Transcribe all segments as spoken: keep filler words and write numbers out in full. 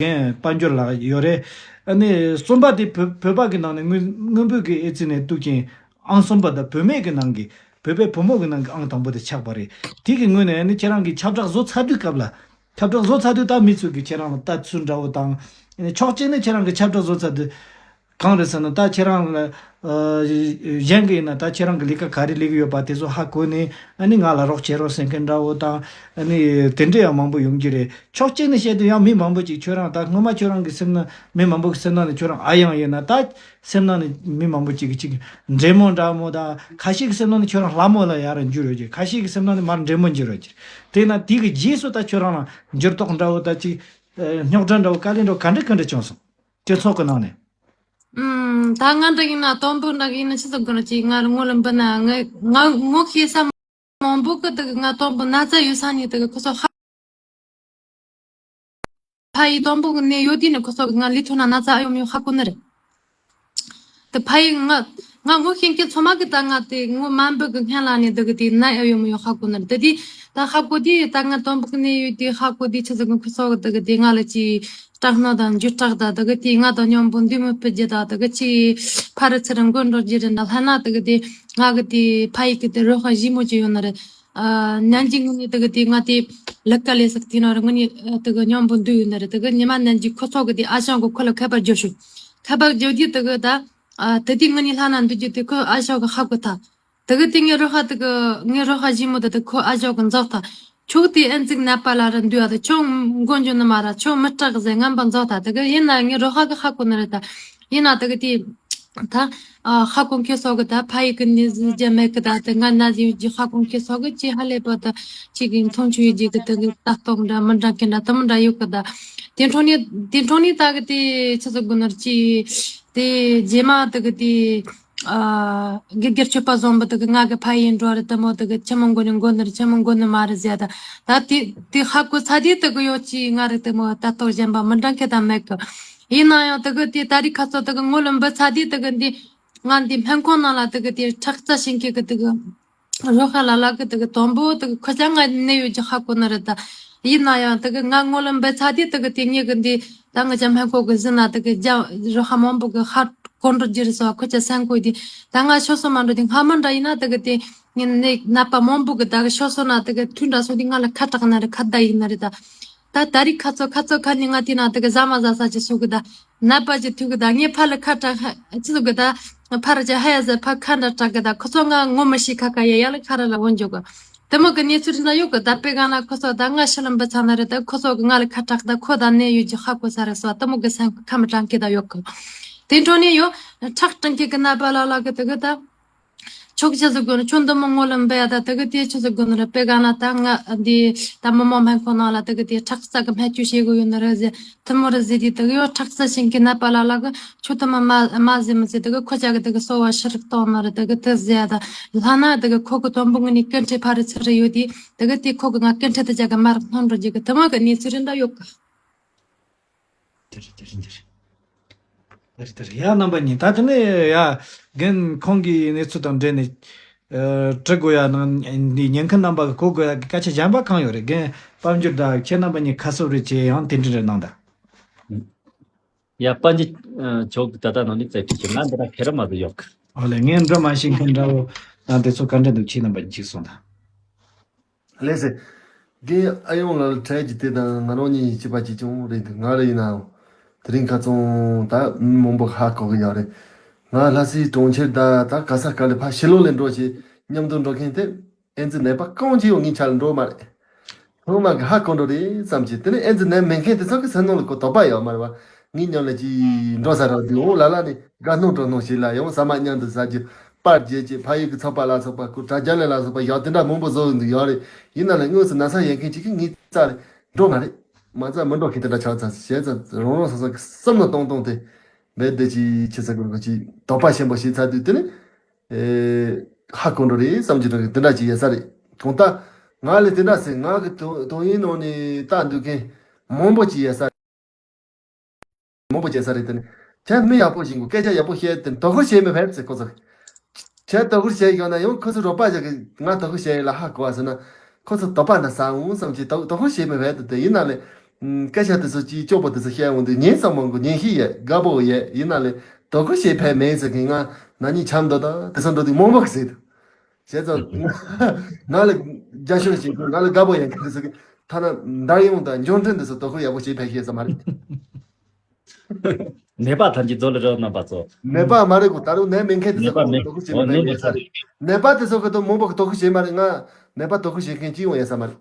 རྒན་དཔལ་འབྱོར་ལགས་ཡོད་རེད། ཨ་ནི་རྩོམ་པ་དེ་བོད་བོད་པ་གི་ནང་ནས་སྔོན་སྔོན་བོད་ཀྱི་ཨེ་ཙི་ནས་གཏུགས་ཀྱིན་ཨང་གསུམ་པ་དང་བུད་མེད་ཀྱི་ནང་གི་བོད་པའི་བུ་མོ་གི་ནང་གི་ཨང་དང་པོ་དེ་ཆགས་པ་རེད། དེ་གི་སྔོན་ནས་ཨ་ནི་ཁྱེད་རང་གི་ཁྱབ་བསྒྲགས་བཟོ་ཚར་དུས་སྐབས་ལ། ཁྱབ་བསྒྲགས་བཟོ་ཚར་དུས་ད་མི་ཚོས་ཀྱི་ཁྱེད་རང་ལ་ལྟ་ཚུལ་འདྲ་བོ་དང་། ཨ་ནི་ཕྱོགས་གཅིག་ནས་ཁྱེད་རང་གི་ཁྱབ་བསྒྲགས་བཟོ་ཚར་དུས། གང་རེད་ཟེར་ན་ད་ཁྱེད་རང་ལ་ཨ་གཞན་གྱི་ཡིན་ན་ད་ཁྱེད་རང་གི་ལས་ཀ་ག་རེ་ལས་ཀྱི་ཡོད་པ་དེ་ཚོ་ཧ་གོ་ནས་ཨ་ནི་ང་ལ་རོགས་བྱེད་རོགས་ཟེར་མཁན་འདྲ་བོ་དང་། ཨ་ནི་དེ་འདྲ་ཡང་མང་པོ་ཡོང་གི་རེད། ཕྱོགས་གཅིག་ནས་བཤད་དུས་ཡང་མི་མང་པོ་ཅིག་ཁྱོད་རང་ད་སྔོན་མ་ཁྱོད་རང་གི་སེམས་ན་མི་མང་པོ་གི་སེམས་ནང་ནས་ཁྱོད་རང་ཨ་ཡང་ཡིན་ན་ད་སེམས་ནང་ནས་མི་མང་པོ་ཅིག་གི་ཅིག་འདྲེ་མོ་འདྲ་མོ་དང་། ཁ་ཤས་ཀྱི་སེམས་ནང་ནས་ཁྱོད་རང་ལྷ་མོ་ལ་ཡར་འགྱུར་ཡོད་ཀྱི། ཁ་ཤས་ཀྱི་སེམས་ནང་ནས་མར་འདྲེ་མོ་འགྱུར་ཡོད་ཀྱི། དེས་ན་དེ་གི་རྗེས་སུ་ད་ཁྱོད་རང་ལ་འགྱུར་ལྡོག་འདྲ་བོ་ད་ཅིག་རྙོག་དྲ་འདྲ་བོ་དཀའ་ལས་འདྲ་བོ་ག་འདྲ་ག་འདྲ་བྱུང་སོང་། སྤྱི་ཚོགས་ཀྱི་ནང་ནས། ཨུམ། ད་ང་འདྲ་ཡིན་ན་དང་པོ་འདྲ་ཡིན་ན་ཆི་ཟིག་དགོས་ན་ཅིག་ང་ངོ་ལ་འབུད་ན་ང་ང་ངོ་ཤེས་ས་མང་པོ་གི་དེ་གི་ང་དང་པོ་ན་ཚ་ཡོད་ས་ནས་དེ་གི་ཁོ་ཚོ་ཧ། ཕ་ཡི་དང་པོ་གི་ནད་ཡོད་དུས་ནས་ཁོ་ཚོ་གི་ང་ལུས་ཐོག་ན་ན་ཚ་ཨེ་ཡོད་མེད་ཧ་གོ་ནི་རེད། དེ་ཕ་ཡི་ང་ང་ངོ་ཤེས་མཁན་ཚང་མ་གི་ད་ང་དེ་ངོ་མ་འབུད་གི་སྔན་ལ་ནས་དེ་གི་དེ་ན་ཨེ་ཡོད་མེད་ཧ་གོ་ནི་རེད། དེ་དེ་ད་ཧ་གོ་དུས་ད་ང་དང་པོ་གི་ནད་ཡོད་དུས་ཧ་གོ་དུས་ཆི་ཟིག་གི་ཁོ་ཚོ་གི་དེ་གི་དེ་ང་ལ་ཅི་སྐྲག་སྣང་དང་འགྱུར་སྐྲག་དང་། དེ་གི་དེ་ང་དང་མཉམ་པོ་འདུས་མི་སྤུ་རྒྱུ་དང་། དེ་གི་ཅི་ཕ་རི་ཚུ་རང་མགོ་འགྲོ་རྒྱུ་རེད་ན་ལྷ་ན། དེ་གི་དེ་ང་གི་དེ་ཕ་ཡི་གི་དེ་རོ་ཁ་ཞིབ་མོ་ཅིག་ཡོད་ནི་རེད། ཨ་ནན་གྱི་ངོས་ནས་དེ་གི་དེ་ང་དེ་ལུག་ཀ་ལས་ཟིག་དེ་ནང་ར་ངོས་ནས་དེ་གི་མཉམ་པོ་འདུས་ཡོད་ནི་རེད། དེ་གི་ཉི་མ་ནན་གྱི་ཁོ་ཚོ་གི་དེ་ཨ་ཞང་གི་ཁོ་ལ་ཁ་པར་རྒྱོབ་ཤོག་ཁ་པར་རྒྱོབ་དུས་དེ་གི་ད་ཨ་དེ་དེ་ངོས་ནས་ལྷ་ན་འདུག་རྒྱུ་དེ་ཁོ་ཨ་ཞང་གི་ཧ་གོ་ཐལ། དེ་གི་དེ་ངའི་རོ་ཁ་དེ་གི་ངའི་རོ་ཁ་ཞིབ་མོ་དེ་དེ་ཁོ་ཨ་ཞང་གི་འཛག་ཐལ། ཁྱོད་དེ་ཨེ་ཙིག་ནད་པ་ལ་ར་འདུས་ཨ་དེ་ཁྱོད་མགོ་འཇོ་ནི་མ་ར་ཁྱོད་མི་སྐྲག་ཟེར་ངན་པ་འཛག་ཐལ། དེ་གི་ཡིན་ན་ངའི་རོ་ཁ་གི་ཧ་གོ་ནི་རེད་ད། ཡིན་ན་དེ་གི་དེ། ད། ཨ་ཧ་གོ་མཁན་ཚོ་གི་ད་ཕ་ཡི་གི་ནད་གཞི་མེད་གི་ད། དེ་ང་ན་ཟིན་ཡོད་ཀྱི་ཧ་གོ་མཁན་ཚོ་གི་ཅི་ཧ་ལས་པ་ད་ཅི་གི་མཐོང་ཆོས་ཡོད་ཀྱི་གི་དེ་གི་ལྟ་སྟངས་འདྲ་མི་འདྲ་མཁན་འདྲ་དེ་མོ་འདྲ་ཡོད་གི་ད། དེ་འཕྲོ་ནས་དེ་འཕྲོ་ནས་ད་གི་དེ་ཆི་ཟིག་དགོས་ནར་ཅི། དེ་རྗེས་མ་དེ་གི་དེ་ཨ་དགེ་རྒན་སྤྱོད་པ་བཟང་པོ་དེ་གི་ང་གི་ཕ་ཡི་འགྲོ་རེད་དེ་མོ་དེ་གི་ཆི་མོ་མགོ་ནས་མགོ་ནར་ཆི་མོ་མགོ་ནས་མ་རེད་ཟེར་ད། ད་དེ་དེ་ཧ་གོ་ཚ་དེ་དེ་གི་ཡོད་ཅི་ང་རེད་དེ་མོ་ལྟ་སྟངས་གཞན་པ་མི་འདྲ་མཁན་ད་མེད་གི། ཡིན་ན་ཡང་དེ་གི་དེ་ད་རེས་ཁ་སང་དེ་གི་ངོ་ལ་འབུད་ཚར་དུས་དེ་གི་འདི་ང་འདི་སྨན་ཁང་ནང་ལ་དེ་གི་དེ་ཁྲག་རྩ་ཤེས་མཁན་གི་དེ་གི་རོ་ཁ་ལ་ལ་གི་དེ་གི་དང་པོ་དེ་གི་ཁོ་ཅག་ང་ནད་ཡོད་ཀྱི་ཧ་གོ་ནི་རེད་ད། ཡིན་ན་ཡང་དེ་གི་ང་ངོ་ལ་འབུད་ཚར་དུས་དེ་གི་དེ་ངེད་གི་འདི་ད་ང་ཅག་སྨན་ཁང་གི་ཟིན་ན་དེ་གི་རྒྱ་རོ་ཁ་མང་པོ་གི་ཧ་གོ་འགྲོ་རྒྱུ་རེད་ཟེར་བ་ཁོ་ཅག་སེམས་གོ་དེ། ད་ང་ཤོ་སོ་མ་འགྲོ་དེ་སྔ་མོ་འདྲ་ཡིན་ན་དེ་གི་དེ་ངེད་ནད་ནད་པ་མང་པོ་གི་ད་གི་ཤོ་སོ་ན་དེ་གི་ཐུན་འདྲ་སོང་དུས་ང་ལ་ཁ་གྲག་ན་རེད་ཁ་བརྡ་ཡིན་ན་རེད་ད། ད་ད་རེས་ཁ་ཚོ་ཁ་ཚོ་ཁ་ནས་ང་དེ་ན་དེ་གི་ཟ་མ་ཟ་ས་ཅིག་སུ་གི་ད། ནད་པ་ཅིག་ཐུག་གི་ད་ངའི་ཕ་ལ་ཁ་གྲག་ཧ་ཅི་ཟུག་གི་ད། ཕ་ར་ཅིག་ཧ་ཡ་ཟེར་ཕ་ཁ་འདྲ་གྲག་གི་ད་ཁོ་ཚོ་ང་ངོ་མི་ཤེས་ཁ་ཁ་ཡ་ཡ་ལ་ཁ་ར་ལ་འོན་འཇོག་གི། དེ་མོ་གི་གནས་ཚུལ་འདྲ་ཡོད་གི་ད། དཔེ་གང་ན་ཁོ་ཚོ་ད་ང་ཤི་ལམ་པ་ཚ་ན་རེད་ད་ཁོ་ཚོ་གི་ང་ལ་ཁ་གྲག་ད་ཁོ་ད་ནད་ཡོད་ཀྱི་ཧ་གོ་ས་རེད་སོ། དེ་མོ་གི་སེམས་ཁ་མི་གྲང་གི་ད་ཡོད་གི། དེ་འཕྲོ་ནས་ཡོད་ཁྲག་གྲང་གི་གི་ནད་པ་ལ་ལ་གི་དེ་གི་ད། ཆོག་ཆ་ཟིག་དགོས་ན་ཆུང་དུ་མོ་ངོ་ལ་འབད་ཡ་ད་དེ་གི་དེ་ཆུ་ཟིག་དགོས་ན་ར། དཔེ་ག་ན་ད་ང་འདི་ད་མི་མང་སྨན་ཁང་ནང་ལ་དེ་གི་དེ་ཁྲག་རྩ་གི་སྨན་བཅོས་བྱེད་དགོས་ཡོད་ན་ར་ཟེར་དེ་མོ་ར་ཟེར་དུས་དེ་གི་ཡོ་ཁྲག་རྩ་ཤེས་མཁན་ནད་པ་ལ་ལ་གི་ཆུ་དུ་མ་མ་མ་ཟེར་མི་ཟེར་དེ་གི་ཁོ་ཅག་གི་དེ་གི་གསོ་བ་ཤི་རིགས་གཏོང་ན་ར་དེ་གི་དེ་ཟེར་ཡ་ད་ལྷ་ན་དེ་གི་ཁོ་གི་དོན་པོ་ངི་ནི་ཀན་ཁྲེ་ཕ་རི་ཚུ་ར་ཡོད་དེ་དེ་གི་དེ་ཁོ་གི་ང་ཀན་ཁྲེ་དེ་ཅག་གི་མ་རག་སྣོན་ར་རྒྱུ་གི་དེ་མོ་གི་གནས་ཚུལ་རིན་འདྲ་ཡོད་གི། དེ་རེད་དེ་རེད་དེ་རེད། དེ་རེད་དེ་རེད་ཡ་རྣམ་པ་གཉིས། ད་དེ་ནས་ཡ་རྒན་ཁོང་གི་གནས་ཚུལ་དང་འབྲེལ་ནས་ཨ་དྲི་དགོས་ཡ་ནང་འདི་ཉན་མཁན་རྣམ་པ་གི་གོ་དགོས་ཡ་གི་སྐད་ཆ་གཞན་པ་གང་ཡོད་རེད། རྒན་དཔལ་འབྱོར་དང་ཁྱེད་རྣམ་པ་གཉིས་ཁ་གསབ་རེ་བྱས་ཡང་དེ་འདྲ་རེ་གནང་དང་། ཡ་དཔལ་འབྱོར་ཨ་ཇོ་གི་ད་ལྟ་ནང་ནས་རྩད་ཁྲིད་བྱེད་ང་འདི་ན་ཁེ་ར་མ་ཟིག་ཡོད་གི། ཨོ་ལེ་ངས་འགྲོ་མ་ཤེས་མཁན་འདྲ་བོ་དང་དེ་ཚོ་ག་འདྲ་འདུག་ཁྱེད་རྣམ་པ་གཉིས་གཅིག་གསུངས་དང་། ལགས་སེ། རྒན་ཨ་ཡོང་ལགས་ལ་འཕྲལ་གྱི་དེ་དང་ང་རང་གཉིས་གཅིག་པ་གཅིག་རྐྱང་རེད་འདུག་ང་རེ་ཡིན་ནའང་དེ་རིང་ཁ་ཚོང་ད་མི་མང་པོ་ཧ་གོ་གི་ཡོད་རེད། ང་ལྷ་སའི་གྲོང་ཁྱེར་ད་ད་ག་ས་ག་ལ་ཕ་ཕྱི་ལོགས་ལ་འགྲོ་ཞེས་མཉམ་དུ་འགྲོ་མཁན་དེ་ཨེ་ཙི་ནད་པ་རྐང་གཅིག་ཡང་ངའི་ཆ་ལ་འགྲོ་མ་རེད། ཚང་མ་གི་ཧ་གོ་འགྲོ་རེད་བསམ་གྱི་དེ་ནས་ཨེ་ཙི་ནད་མེད་མཁན་དེ་ཚོ་གི་སེམས་ནང་ལ་གོ་དོགས་པ་ཡོད་མ་རེད་བ། ངའི་མཉམ་ལ་ཅིག་འགྲོ་ས་རག་དུས་འོ་ལ་ལ་ནི་དགའ་སྣང་སྤྲོ་སྣང་ཞིག་ལ་ཡང་ཟ་མ་མཉམ་དུ་ཟ་རྒྱུ། པར་རྒྱག་ཅིག་ཕ་ཡུལ་གྱི་ཚོགས་པ་ལ་སོགས་པ་སྐུ་དྲ་རྒྱ་ལས་ལ་སོགས་པ་ཡག་དེ་འདྲ་མང་པོ་བཟོ་ཡོང་གི་ཡོད་རེད། ཡིན་ན་ལས་དངོས་སུ་ན་ཚ་ཡོད་མཁན་གཅིག་གིས་ངའི་རྩ་ལས་འགྲོ་མ་རེད། མ་རྩ་མི་འགྲོ་མཁན་དེ་འདྲ་ཆགས་ཚར་ཞེས་ཚར་རང་རང་སོ་སོ་གི་བསམ་བློ་གཏོང་སྟངས་དེ་རྦད་དེ་ཅིག་ཆེ་ས་གི་རིགས་ཅིག་དོགས་པ་ཆེན་པོ་ཞིག་ཚར་དུས་དེ་ནི་ཨེ་ཧ་གོ་འགྲོ་རེད་བསམ་གྱི་འདྲ་གི་དེ་འདྲ་ཅིག་ཡོད་ས་རེད། གང་ལྟར་ང་ལས་དེ་འདྲ་ཟེར་ང་གི་དོ་དོན་ཡིན་ནང་ནས་ལྟ་འདུག་མཁན་མང་པོ་ཅིག་ཡོད་ས་རེད། མང་པོ་བྱས་ས་རེད་དེ་ནི། ཁྱེད་མི་ཡག་པོ་ཞིག་གོ་སྐད་ཆ་ཡག་པོ་བཤད་དེ་དོ་ཁུར་བྱེད་མི་ཕེབས་ཟེར་ཁོ་ཚོ། ཁྱེད་དོ་ཁུར་བྱེད་ཡོང་ན་ཡང་ཁོ་ཚོ་རོགས་པ་ཞིག་གིས་ང་དོ་ཁུར་བྱེད་ཡོད་ལ་ཧ་གོ་བ་ཟེར་ན། ཁོ་ཚོ་དོགས་པ་འདྲ་ཟ་འོང་བསམ་གྱི་དོ་དོ་ཁུར་བྱེད་མི་ཕེབས་དེ་དེ་ཡིན་ན་ལས། སྐད་ཆ་དེ་ཚོ་ཅིག་སྐྱོ་པོ་དེ་ཚོ་བཤད་འོང་དུས་ཉན་ཙམ་མང་པོ་ཉན་ཤེས་ཡས་དགའ་པོ་ཡས་ཡིན་ན་ལས་དོ་ཁུར་བྱེད་ཕན་མེད་ཟེར་མཁན་ང་ན་ནིང་ཆམ་འདོད་དང་དེ་ཚོ་འདོད་དུས་མང་པོ་ཟེར་དུས། བྱས་ཙང་ང་ལ་རྒྱ་ཤོད་བྱེད་མཁན་ང་ལ་དགའ་པོ་ཡས་མཁན་དེ་ཚོ་གི་ཐ་ན་འདར་ཡོང་དང་འབྱོར་འཕྲིན་དེ་ཚོ་དོ་ཁུར་ཡག་པོ་བྱེད་ཕན་ཤེས་ས་མ་རེད། ནད་པ་ཐམས་ཅད་རྫོགས་ལ་རོལ་རྣམ་པ་ཚོ། ནད་པ་མ་རེད་གོ་ད་རུང་ནད་མེད་མཁན་དེ་ཚོ་ནད་པ་གི་མེད་དོ་ཁུར་བྱེད་ཨོ་ནད་མེད་ས་མེད་རེད། ནད་པ་དེ་ཚོ་གི་དོ་མང་པོ་གི་དོ་ཁུར་བྱེད་མ་རེད། ང་ནད་པ་དོ་ཁུར་བྱེད་མཁན་གཅིག་ཡང་ཡོད་ས་མ་རེད།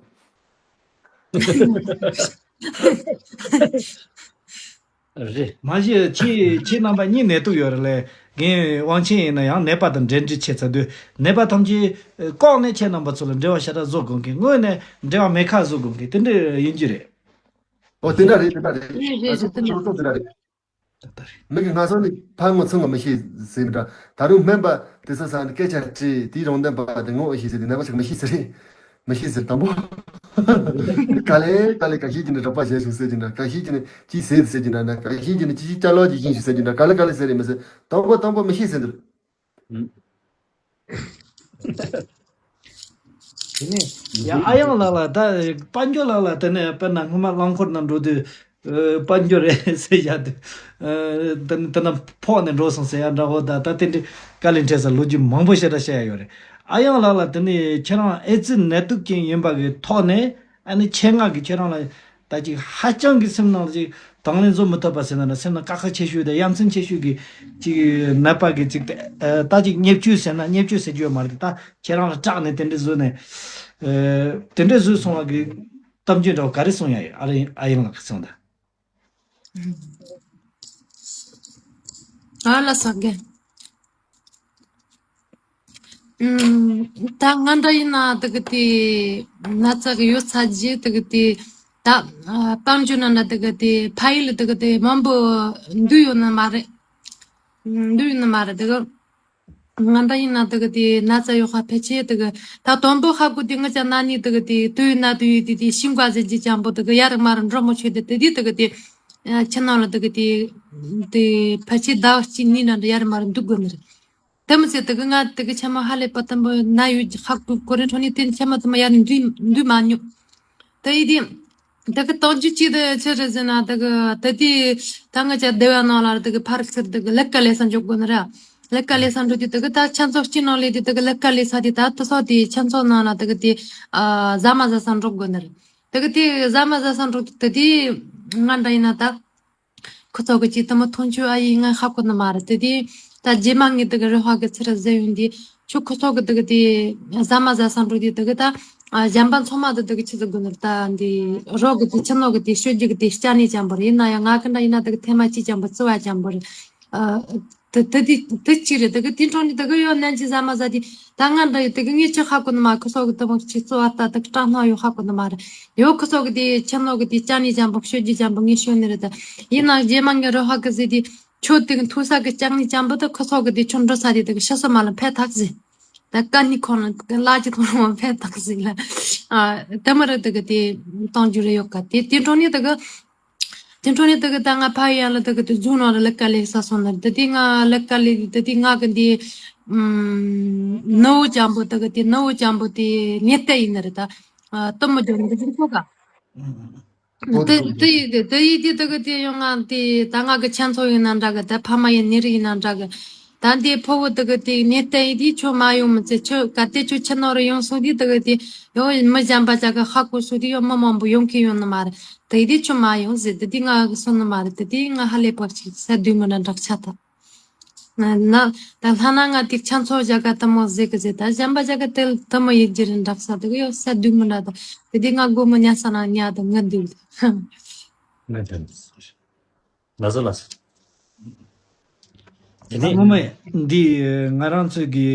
རེད། མ་གཞི་ཁྱེད་ཁྱེད་རྣམ་པ་གཉིས་ནད་དུག་ཡོད་རེད་ལས། རྒན་དབང་ཆེན་ཡིན་ན་ཡང་ནད་པ་དང་འབྲེལ་འདྲིས་བྱེད་ཚར་དུས་ནད་པ་ཐམས་ཅད་ལྐོག་ནས་ཁྱེད་རྣམ་པ་ཚོ་ལ་འབྲེལ་བ་ཞེ་དྲག་བཟོ་དགོས་མཁན་དངོས་གནས་འབྲེལ་བ་མེད་ཁ་བཟོ་དགོས་མཁན་དེ་འདྲ་ཡིན་རྒྱུ་རེད། ཨོ་དེ་འདྲ་རེད། དེ་འདྲ་རེད། རེད་རེད་རེད། དེ་འདྲ་རེད། ད་ལྟ་རེད། མི་གི་ང་ཚོ་ནི་ཕར་ངོ་ཚུར་ངོ་མི་ཤེས་ཟེར་མི་འདྲ། ད་རུང་སྨན་པ་དེ་ཚོ་ས་ནི་སྐད་ཆ་དྲིས་དེའི་རང་དོན་པ་དེ་ངོ་ཤེས་ཟེར་དེ་ནད་པ་ཞིག་མི་ཤེས་ཟེར་རེད། མི་ཤེས་ཟེར་དང་པོ། ག་ལེ་ག་ལེ་ག་ཤེས་ཀྱི་ནི་རོགས་པ་བྱས་བྱུང་ཟེར་གྱི་འདྲ། ག་ཤེས་ཀྱི་ནི་ཅི་ཟེར་ཟེར་གྱི་འདྲ། ན་ག་ཤེས་ཀྱི་ནི་ཅི་ཅི་ཅ་ལོ་ཅི་ཤེས་ཤིག་ཟེར་གྱི་འདྲ། ག་ལེ་ག་ལེ་ཟེར་རེད་མི་ཟེར། དང་པོ་དང་པོ་མི་ཤེས་ཟེར་འདུག་དེ་ནས་ཡ་ཨ་ཡང་ལགས་ལ་ད་དཔལ་འབྱོར་ལགས་ལ་དེ་ནས་དཔེར་ན་སྔོན་མ་རླངས་འཁོར་ནང་འགྲོ་དུས་ཨ་དཔལ་འབྱོར་རེད་ཟེར་བཞག་དུས་ཨ་དེ་དེ་ན་ཕོག་ནས་འགྲོ་སོང་ཟེར་ཡ་འདྲ་བོ་ད་ད་དེ་འདྲའི་དཀའ་ལས་འཕྲད་ས་ལོ་རྒྱུས་མང་པོ་ཞེ་དྲག་བཤད་ཡ་ཡོད་རེད། ཨ་ཡང་ལགས་ལ་དེ་ནས་ཁྱེད་རང་ཨེ་ཙི་ནད་དུག་ཅན་ཡིན་པ་གི་ཐོག་ནས་ཨ་ནི་ཆེད་མངགས་ཀྱི་ཁྱེད་རང་ལ། ད་ཅིག་ཧ་ཅང་གི་སེམས་ནང་ཅིག་དང་ལེན་བཟོ་མི་ཐུབ་པ་ཟེར་ན་འདྲ། སེམས་ནང་དཀའ་ཁག་ཆེ་ཤོས་དང་ཡ་མཚན་ཆེ་ཤོས་ཀྱི་ཅིག་ནད་པ་གི་ཅིག་ད་ཅིག་བརྙས་བཅོས་ཟེར་ན་བརྙས་བཅོས་ཟེར་རྒྱུ་ཡོད་མ་རེད། ད་ཁྱེད་རང་ལ་སྐྲག་ནས་དེ་འདྲ་བཟོས་ནས་དེ་འདྲ་བཟོས་སོང་བ་གི་གཏམ་རྒྱུད་འདྲ་བོ་ག་རེ་གསུང་ཡ་ཡོད། ཨ་རེ་ཨ་ཡིན་ལགས་གསུང་ད། ཨ་ལ་ས་གེ། ཨུམ། ད་ང་འདྲ་ཡིན་ན་དེ་གི་དེ་ན་ཚ་གི་ཡོད་ཚ་རྗེས་དེ་གི་དེ་ད་ཨ་དཔལ་འབྱོར་ནང་ན་དེ་གི་དེ་ཕ་ཡུལ་དེ་གི་དེ་མང་པོ་འདུས་ཡོད་ནི་མ་རེད། ཨུམ། འདུས་ཡོད་ནི་མ་རེད་དེ་གི། ང་འདྲ་ཡིན་ན་དེ་གི་དེ་ན་ཚ་ཡོད་ཁ་ཕལ་ཆེར་དེ་གི་ད་དང་པོ་ཧ་གོ་དེ་ང་ཅག་ན་ནི་དེ་གི་དེ་དུས་ན་དུས་ཡོད་དེ་དེ་ཤིང་ཀ་ཟེར་གྱི་ཅང་པོ་དེ་གི་ཡ་རི་མ་རི་འགྲོ་མོ་ཆོད་དེ་དེ་དེ་དེ་གི་དེ་ཨ་ཕྱི་ནང་ལ་དེ་གི་དེ་དེ་ཕལ་ཆེར་ཟླ་བ་གཅིག་གཉིས་ནང་དུ་ཡ་རི་མ་རི་འདུག་དགོས་ནི་རེད། དེ་མི་ཚད་དེ་གི་ང་དེ་གི་ཆ་མ་ཧ་ལས་པ་དམ་པོ་ན་ཡོད་ཧ་གོ་གོ་རེ་འཕྲོ་ནི་དེ་ཆ་མ་དེ་མ་ཡ་ནི་འདུས་འདུས་མ་མྱོང་། དེ་ཡི་དེ་དེ་གི་སྟོང་རྒྱུ་གཅིག་དེ་ཆི་རེད་ཟེར་ན་དེ་གི་དེ་དེ་ད་ང་ཅག་སྡེ་བ་ནང་ལ་དེ་གི་ཕར་ཚུར་དེ་གི་ལས་ཀ་ལས་ས་འཇོག་དགོས་ནི་ར། ལས་ཀ་ལས་ས་འགྲོ་དུས་དེ་གི་ད་ཁྱེད་ཚོ་སྤྱི་ནང་ལས་དེ་དེ་གི་ལས་ཀ་ལས་ས་དེ་ད་དེ་ཚོ་དེ་ཁྱེད་ཚོ་ནང་ལ་དེ་གི་དེ་ཨ་ཟ་མ་ཟ་ས་འགྲོ་དགོས་ནི་ར། དེ་གི་དེ་ཟ་མ་ཟ་ས་འགྲོ་དུས་དེ་དེ་ང་འདྲ་ཡིན་ན་ད། ཁོ་ཚོ་གི་ཅིག་དེ་མོ་མཐོང་ཆོས་ཨ་ཡིན་ང་ཧ་གོ་ནི་མ་རེད། དེ་དེ་ད་རྗེས་མ་ངས་དེ་གི་རེ་བ་གི་ཚུར་ཟེར་ཡོང་དུས་ཁྱོད་ཁོ་ཚོ་གི་དེ་གི་དེ་ཟ་མ་ཟ་ས་འགྲོ་དུས་དེ་གི་ད་གཞན་པ་ཚང་མ་དེ་དེ་གི་ཆི་ཟེར་དགོས་ནི་རེད། ད་འདི་རོགས་གི་དེ་ཕྱི་ནང་གི་དེ་ཤོད་རྒྱུ་གི་དེ་སྐྱ་ནི་ཅང་པོ་རེད། ཡིན་ན་ཡང་ང་གི་འདྲ་ཡིན་ན་དེ་གི་ཐེངས་མ་གཅིག་ཅང་པོ་བརྩི་བ་ཅང་པོ་རེད། ཨ། དེ་དེ་དེ་དེ་གཅིག་རེད། དེ་གི་དེ་འཕྲོ་ནི་དེ་གི་ཡོད་ནན་གྱི་ཟ་མ་ཟ་དེ་ད་ང་འདྲ་ཡོད་དེ་གི་ངས་ཅི་ཧ་གོ་ནི་མ་ཁོ་ཚོ་གི་དེ་མོ་གཅིག་བརྩི་བ་ལྟ་དེ་གི་སྐྲག་སྣང་ཡོད་ཧ་གོ་ནི་མ་རེད། ཡོད་ཁོ་ཚོ་གི་དེ་ཕྱི་ནང་གི་དེ་སྐྱ་ནི་ཅང་པོ་ཤོད་རྒྱུ་ཅང་པོ་ངས་ཤོད་ནི་རེད། ད་ཡིན་ན་རྗེས་མ་ངས་རོ་ཧ་གི་ཟེར་དེ། ཁྱོད་དེ་གི་མཐོ་ས་གི་ལྕགས་ནི་ཅང་པོ་དེ་ཁོ་ཚོ་གི་དེ་ཁྱོད་འགྲོ་ས་དེ་དེ་གི་ཤ་ས་མ་ལ་ཕེ་ཐག་ཟེར། ད་ཀ་ནི་ཁོང་ལ་ལ་ཅི་ཐོང་ལ་ཕེ་ཐག་ཟེར་ལ། ཨ་དེ་མ་རེད། དེ་གི་དེ་གཏོང་རྒྱུ་རེ་ཡོད་ཀ་དེ་དེ་འཕྲོ་ནི་དེ་གི་དེ་འཕྲོ་ནི་དེ་གི་ད་ང་ཕ་ཡུལ་ལ་དེ་གི་དེ་རྫོང་ནང་ལ་ལས་ཀ་ལས་ས་སོང་ན་དེ་དེ་ང་ལས་ཀ་ལས་དེ་དེ་ང་གི་འདི་ནོ་བོ་ཅང་པོ་དེ་གི་དེ་ནོ་བོ་ཅང་པོ་དེ་ནད་ལྟ་ཡིན་ནི་རེད། ད་ཨ་དེ་མ་འཇོག་ནི་དེ་འཇོག་ཁོ་ག་དེ་དེ་ཡི་དེ་དེ་ཡི་དེ་དེ་གི་དེ་ཡོང་ང་དེ་ད་ང་གི་ཁྱེད་ཚོ་ཡིན་ན་འདྲ་གི། ད་ཕ་མ་ཡིན་ནི་རི་ཡིན་ན་འདྲ་གི། ད་འདི་ཕོ་བོ་དེ་གི་དེ་ནས་བལྟས་ཡི་དེ་ཁྱོད་མ་ཡོང་མི་ཚེ་ཁྱོད་ག་དེ་ཁྱོད་ཁྱེད་ནོ་རི་ཡོང་སོང་དེ་དེ་གི་དེ་ཡོང་མི་གཞན་པ་ཅག་གི་ཧ་གོ་སོང་དེ་ཡོང་མི་མང་པོ་ཡོང་གི་ཡོང་ནི་མ་རེད། དེ་དེ་ཁྱོད་མ་ཡོང་ཟེར་དེ་དེ་ང་གི་སོང་ནི་མ་རེད། དེ་དེ་ང་ཧ་ལས་པར་ཅིག་ས་དུས་མི་འདྲ་འདྲག་ཆ་ད། ན་ན་ད་ལྷ་ན་ང་དེ་ཁྱེད་ཚོ་ཅག་ག་དེ་མོ་ཟེར་གི་ཟེར། ད་གཞན་པ་ཅག་ག་དེ་དེ་མོ་ཡི་རྒྱུ་རིན་འདྲག་ས་དེ་གི་ཡོད་ས་དུས་མི་འདྲ་ད། དེ་དེ་ང་དགོ་མི་ཉལ་ས་ན་ཉལ་དང་ང་འདུག་ང་དེ་ལ་སོ་ལ་སོ། དེ་ནས་ངོ་མ་འདི་ང་རང་ཚོ་གི་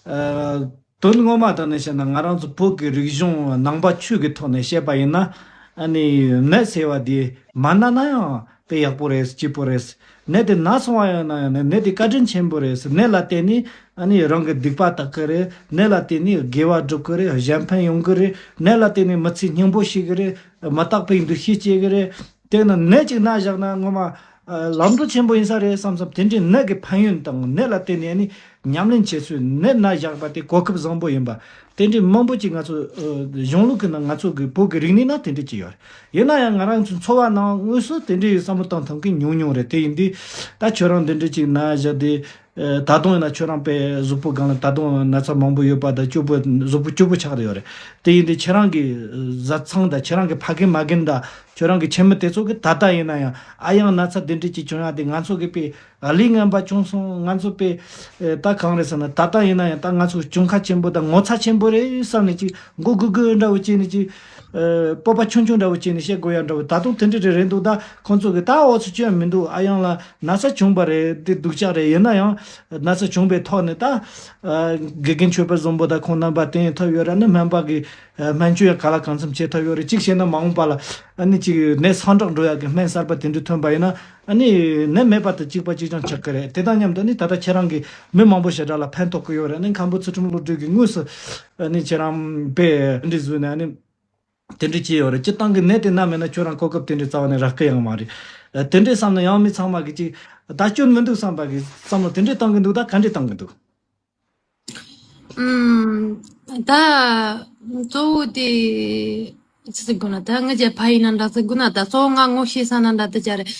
ཨ་དོན་ངོ་མ་དང་ནས་བཤད་ན་ང་རང་ཚོ་བོད་ཀྱི་རིག་གཞུང་ནང་པ་ཆོས་ཀྱི་ཐོག་ནས་བཤད་པ་ཡིན་ན་ཨ་ནི་ནད་ཟེར་བ་འདི་མ་ན་ན་ཡང་དཔེ་ཡག་པོ་རེད། སྐྱིད་པོ་རེད། ནད་དེ་ན་སོང་བ་ཡིན་ན་ཡང་ནད་དེ་བཀའ་དྲིན་ཆེན་པོ་རེད། ནད་ལ་བརྟེན་ནས་ཨ་ནི་རང་གི་སྡིག་པ་དག་གི་རེད། ནད་ལ་བརྟེན་ནས་དགེ་བ་སྒྲུབ་གི་རེད། གཞན་ཕན་ཡོང་གི་རེད། ནད་ལ་བརྟེན་ནས་མི་ཚེ་སྙིང་པོ་ཤེས་གི་རེད། མི་རྟག་པའི་འདུ་ཤེས་སྐྱེ་གི་རེད། དེ་ན་ནད་ཅིག་ན་བཞག་ན་ངོ་མ་ ཨ་ལམ་འགྲོ་ཆེན་པོ་ཡིན་ས་རེད་བསམ་བསམ། དེ་འདྲའི་ནད་ཀྱི་ཕན་ཡོན་དང་ནད་ལ་བརྟེན་ནས་ཨ་ནི་ཉམས་ལེན་བྱེད་ཚུལ། ནད་ན་བཞག་པ་དེ་གོ་སྐབས་བཟང་པོ་ཡིན་པ། དེ་འདྲའི་མང་པོ་ཅིག་ང་ཚོ་ཨ་གཞུང་ལུགས་ཀྱི་ནང་ང་ཚོ་གི་བོད་ཀྱི་རིག་གནས་ནང་དེ་འདྲ་ཅིག་ཡོད་རེད། ཡིན་ན་ཡང་ང་རང་ཚོའི་འཚོ་བ་ནང་དངོས་སུ་དེ་འདྲའི་བསམ་བློ་བཏང་ཐུབ་མཁན་ཉུང་ཉུང་རེད། དེ་ཡིན་དུས་ད་ཁྱོད་རང་འདི་འདྲ་ཅིག་ན་བཞག་དེ། ཨ་ད་དུང་ཡིན་ན་ཁྱོད་རང་དཔེ་གཟུགས་པོ་སྒང་ལ་ད་དུང་ན་ཚ་མང་པོ་ཡོད་པ་དང་སྐྱོ་པོ། གཟུགས་པོ་སྐྱོ་པོ་ཆགས་བསྡད་ཡོད་རེད། དེ་ཡིན་དུས་ཁྱེད་རང་གི་བཟའ་ཚང་དང་ཁྱེད་རང་གི་ཕ་རྒན་མ་རྒན་དང་ཁྱོད་རང་གི་ཁྱིམ་མི་དེ་ཚོ་གི་ད་ལྟ་ཡིན་ན་ཡང་ཨ་ཡང་ན་ཚ་འདི་འདྲ་ཅིག་བྱུང་ཡ་དེ། ང་ཚོ་གི་དཔེ་ཨ་ལས་ངན་པ་བྱུང་སོང་། ང་ཚོ་དཔེ་ཨ་ད་གང་རེད་ཟེར་ན། ད་ལྟ་ཡིན་ན་ཡང་ད་ང་ཚོ་གྱོང་ཁ་ཆེན་པོ་དང་ངོ་ཚ་ཆེན་པོ་རེད་བསམ་ནས་ཅིག་མགོ་སྒུར་སྒུར་འདྲ་བོ་བྱས་ནས་ཅིག་ཨ་སྤོབས་པ་ཆུང་ཆུང་འདྲ་བོ་བྱས་ནས་བཤད་དགོས་ཡ་འདྲ་བོ། ད་དུང་དེ་འདྲ་རེ་རེད་འདུག་ད་ཁོང་ཚོ་གི་ད་འོ་ཚོ་སྐྱོན་མི་འདུག་ཨ་ཡང་ལ་ན་ཚ་བྱུང་པ་རེད། དེ་སྡུག་ཅག་རེད། ཡིན་ན་ཡང་ན་ཚ་བྱུང་པའི་ཐོག་ནས་ད་ཨ་དགེ་རྒན་ཆོས་འཕེལ་བཟང་པོ་དང་ཁོང་རྣམ་པ་བསྟེན་ཐུབ་ཡོད་ར། ནི་སྨན་པ་གི་ཨ་སྨན་བཅོས་ཡང་ག་ལ་གང་འཚམ་བྱེད་ཐུབ་ཡོད་རེད། གཅིག་བྱས་ན་མ་འོངས་པ་ལ་ཨ་ནི་ཅིག་ནད་སངས་དྲག་འགྲོ་ཡག་གི་སྨན་གསར་པ་དེ་འདྲ་ཐོན་པ་ཡིན་ན་ཨ་ནི་ནད་མེད་པ་དང་གཅིག་པ་གཅིག་རྐྱང་ཆགས་ཀྱི་རེད། དེ་དང་མཉམ་དུ་ཨ་ནི་ད་ལྟ་ཁྱེད་རང་གི་མི་མང་པོ་ཞེ་དྲག་ལ་ཕན་ཐོགས་ཀྱི་ཡོད་རེད། ཨ་ནི་མཁན་པོ་ཚུལ་ཁྲིམས་བློ་གྲོས་ཀྱིས་དངོས་སུ་ཨ་ནི་ཁྱེད་རང་དཔེ་འདྲི་བཟོས་ནས་ཨ་ནི། དེ་འདྲ་བྱས་ཡོད་རེད། སྤྱིར་བཏང་གི་ནད་དེ་ན་མེད་ན་ཁྱོད་རང་གོ་སྐབས་དེ་འདྲ་རྩ་བ་ནས་རག་གི་ཡང་མ་རེད། ཨ་དེ་འདྲ་བསམ་ན་ཡང་མི་ཚང་མ་གི་ཅིག་ད་སྐྱོན་མི་འདུག་བསམ་པ་གི་བསམ་བློ་དེ་འདྲ་བཏང་གི་འདུག་ད་ག་འདྲ་བཏང་གི་འདུག་ཨུམ། ད་གཙོ་བོ་དེ་ཅི་ཟེར་དགོས་ན། ད་ངེད་ཀྱི་ཕ་ཡུལ་ན་འདྲ་ཟེར་དགོས་ན། ད་གཙོ་བོ་ང་ངོ་ཤེས་ས་ན་འདྲ་དེ་ཅག་རེད།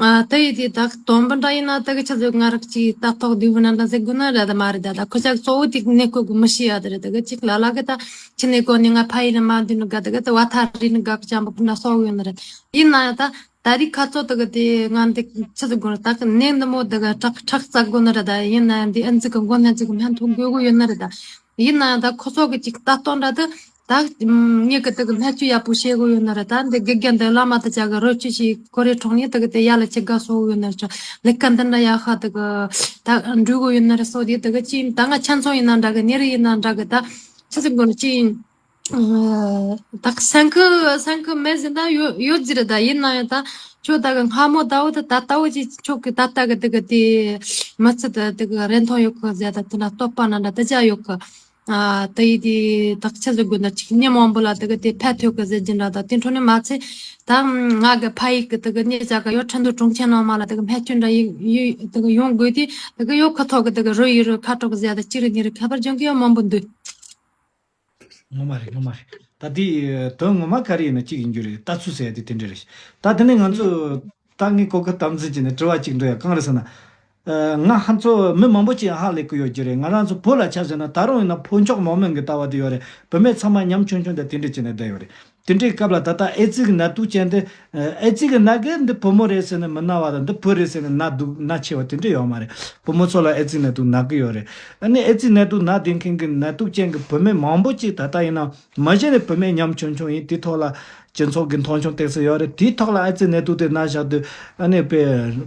ཨ་ད་ཡི་དེ་ད་སྟོན་པ་འདྲ་ཡིན་ན་ད་གི་ཆ་ཟེར། ང་རང་གཅིག་ལྟ་རྟོག་བདེ་བོ་ན་འདྲ་ཟེར་དགོས་ན་ར་ད་མ་རེད། ད་ད་ཁོ་ཅག་གཙོ་བོ་དེ་གནས་སྐོར་གི་མི་ཤེས་ཡ་དེ་རེད། ད་གི་གཅིག་ལ་ལ་གི་ད་ཁྱི་ནས་གོ་ནས་ང་ཕ་ཡུལ་ན་མ་འདུག་ནི་ག་ད་གི་ད་བ་ཐ་རི་ནི་ག་གི་ཅམ་པ་ཕུ་ན་སོག་ཡོད་ནི་རེད། ཡིན་ན་ཡང་ད་ད་རི་ཁ་ཚོ་ད་གི་དེ་ང་འདི་ཆི་ཟེར་དགོས་རེད། ད་གི་ནས་འདི་མོ་ད་གི་ཁྲག་ཁྲག་བཙག་དགོས་ནི་རེད། ད་ཡིན་ན་ཡང་འདི་ཨ་ནི་ཅིག་གི་མགོ་ནས་ཅིག་གི་སྨན་ཐུག་དགོས་གི་ཡོད་ནི་རེད། ད་ཡིན་ན་ཡང་ད་ཁོ་ཚོ་གི་ཅིག་ལྟ་སྟངས་འདྲ་ད། ད་ངེད་ཀྱི་དེ་གི་སྨན་བཅོས་ཡག་པོ་བྱེད་དགོས་ཡོད་ན་ར། ད་འདི་དགེ་རྒན་འདི་བླ་མ་དེ་ཅག་གི་རོལ་ཆས་ཤིག་ཁོ་རེ་འཕྲོག་ནས་དེ་གི་དེ་ཡ་ལ་ཅི་དགའ་སོ་ཡོད་ན་ར། ལས་ཀ་འདི་འདྲ་ཡག་ཤ་དེ་གི་ད་འགྲུལ་གོ་ཡོད་ན་ར་སོ་དེ་དེ་གི་ཅི་ད་ང་ཆ་ཚང་ཡིན་ན་འདྲ་གི་ནེ་རི་ཡིན་ན་འདྲ་གི་ད་ཆི་ཟིག་གོ་ལ་ཅི་ཡིན། ད་སེང་ཁུ་སེང་ཁུ་མེད་ཟིན་ད་ཡོད་ཡོད་ཟིག་རེད། ད་ཡིན་ན་ཡང་ད་ཁྱོད་ད་གི་སྔ་མོ་ད་འོ་ད་ད་ལྟ་བུ་ཅི་ཁྱོད་གི་ད་ལྟ་གི་དེ་གི་དེ་མི་ཚེ་ད་དེ་གི་རིན་ཐང་ཡོད་གི་ཟེར། ད་དེ་ན་ལྟོགས་པ་ན་འདྲ་དེ་ཅག་ཡོད་གི། ཨ་ད་ཡི་དེ་དག་ཆ་ཟིག་དགོས་ན་ཅིག་ཉིན་མང་པོ་ལ་དེ་གི་དེ་ཕན་ཐོགས་གི་ཟེར་གྱིན་ར། ད་དེ་འཕྲོ་ནས་མ་ཚད་ད་ང་གི་ཕ་ཡུལ་གི་དེ་གི་གནས་ཅག་ག་ཡོད་ཁྲིན་ཏུ་གྲོང་ཁྱེར་ནང་མ་ལ་དེ་གི་སྨན་བཅོས་འདྲ་ཡི་ཡི་དེ་གི་ཡོང་དགོས་དུས་དེ་གི་ཡོད་ཁ་ཐོག་གི་དེ་གི་རུ་ཡི་རུ་ཁ་དྲོག་གི་ཟེར། ད་གཅིག་རེ་གཉིས་རེ་ཁ་པར་སྦྱོང་གི་ཡོད་མང་པོ་འདུག་ངོ་མ་རེད། ངོ་མ་རེད། ད་དེ་དོན་ངོ་མ་ག་རེ་ཡིན་ན་གཅིག་ཡིན་རྒྱུ་རེད། ལྟ་ཚུལ་ཟེར་ཡ་དེ་དེ་འདྲ་རེད། ད་དེ་ནས་ང་ཚོ་ད་ངས་གོ་སྐབས་དམ་འཛིན་བྱས་ནས་དྲི་བ་གཅིག་འདྲི་ཡ། གང་རེད་ཟེར་ན། ཨ་ང་ཧ་ཚོ་མི་མང་པོ་ཅིག་ཧ་ལས་ཀྱི་ཡོད་རྒྱུ་རེད། ང་རང་ཚོ་བོད་ལ་ཆ་བཞག་ན་ད་རུང་ཡིན་ན་ཕོ་མཆོག་མང་མོས་ཀྱི་ལྟ་བ་དེ་ཡོད་རེད། བུད་མེད་ཚང་མ་ཉམ་ཆུང་ཆུང་དང་དེ་འདྲ་བྱས་ནས་བསྡད་ཡོད་རེད། དེ་འདྲའི་སྐབས་ལ་ད་ལྟ་ཨེ་ཙི་གི་ནད་དུག་ཅན་དེ། ཨེ་ཙི་གི་ནད་གིས་འདི་བུ་མོ་རེད་ཟེར་ནས་མི་ན་བ་དང་། འདི་བུ་རེད་ཟེར་ནས་ནད་དུག་ན་ཆེ་བ་དེ་འདྲ་ཡོད་མ་རེད། བུ་མོ་ཚོ་ལ་ཨེ་ཙི་ནད་དུག་ན་གི་ཡོད་རེད། ཨ་ནི་ཨེ་ཙི་ནད་དུག་ན་བསྡད་མཁན་གྱི་ནད་དུག་ཅན་གྱི་བུད་མེད་མང་པོ་ཅིག་ད་ལྟ་ཡིན་ན་མ་གཞི་ནས་བུད་མེད་ཉམ་ཆུང་ཆུང་ཡིན། དེའི་ཐོག་ལ་སྤྱི་ཚོགས་ཀྱི་མཐོང་ཆུང་ཏོག་ཙམ་ཡོད་རེད། དེའི་ཐོག་ལ་ཨེ་ཙི་ནད་དུག་དེ་ན་བཞག་དུས་ཨ་ནི་དཔེ་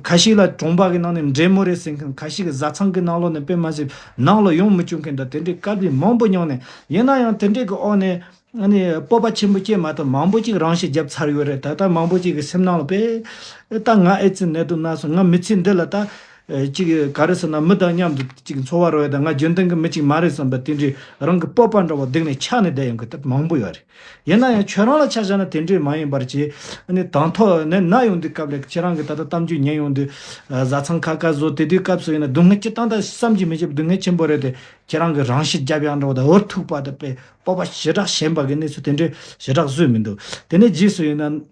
ཁ་ཤས་ལ་གྲོང་པ་གི་ནང་ནས་འདྲེ་མོ་རེད་ཟེར་མཁན། ཁ་ཤས་ཀྱི་བཟའ་ཚང་གི་ནང་ལོགས་ནས་དཔེ་མ་ཟད་ནང་ལོགས་ཡོང་མི་བཅུག་མཁན་འདྲ་དེ་འདྲའི་དཀའ་ལས་མང་པོ་མྱོང་ནས། ཡིན་ན་ཡང་དེ་འདྲའི་གི་འོག་ནས། ཨ་ནི་སྤོབས་པ་ཆེན་པོ་སྐྱེས་མ་ཐུབ་མང་པོ་ཅིག་རང་ཤི་བརྒྱབ་ཚར་ཡོད་རེད། ད་ལྟ་མང་པོ་ཅིག་གི་སེམས་ནང་ལ་དཔེ་ད་ང་ཨེ་ཙི་ནད་དུག་ན་སོང་། ང་མི་ཚེ་འདི་ལ་ད་ཅིག་ག་རེ་ཟེར་ན་མི་དང་མཉམ་དུ་ཅིག་འཚོ་བ་རོལ་ཡ་ད་ང་རྒྱུན་ལྡན་གྱི་མི་ཅིག་མ་རེད་བསམ་པ་དེ་འདྲའི་རང་གི་སྤོབས་པ་འདྲ་བོ་སྡུག་ནས་ཆགས་ནས་བསྡད་ཡོང་གི་ད་མང་པོ་ཡོད་རེད། ཡིན་ན་ཡང་ཁྱོད་རང་ལ་ཆ་བཞག་ན་དེ་འདྲའི་མ་ཡིན་པར་བྱས། ཨ་ནི་དང་ཐོག་ནས་ན་ཡོང་དུས་སྐབས་ལ་ཁྱེད་རང་གི་ད་ལྟ་གཏམ་རྒྱུད་ཉན་ཡོང་དུས་བཟའ་ཚང་ཁ་ཁ་བཟོ་དེ་དུས་སྐབས་སུ་ཡིན་ན་སྡུག་བསྔལ་སྤྱིར་བཏང་ད་བསམ་གྱིས་མི་ཁྱབ་སྡུག་བསྔལ་ཆེན་པོ་རེད་དེ། ཁྱེད་རང་གིས་རང་ཤི་བརྒྱབ་ཡག་འདྲ་བོ་དང་འུ་ཐུག་པ་དང་དཔེ་སྤོབས་པ་ཞེ་དྲག་ཞན་པ་གི་གནས་ཚུལ་དེ་འདྲའི་ཞེ་དྲག་བཟོས་མི་འདུག་དེ་ནས་རྗེས་སུ་ཡིན་ན་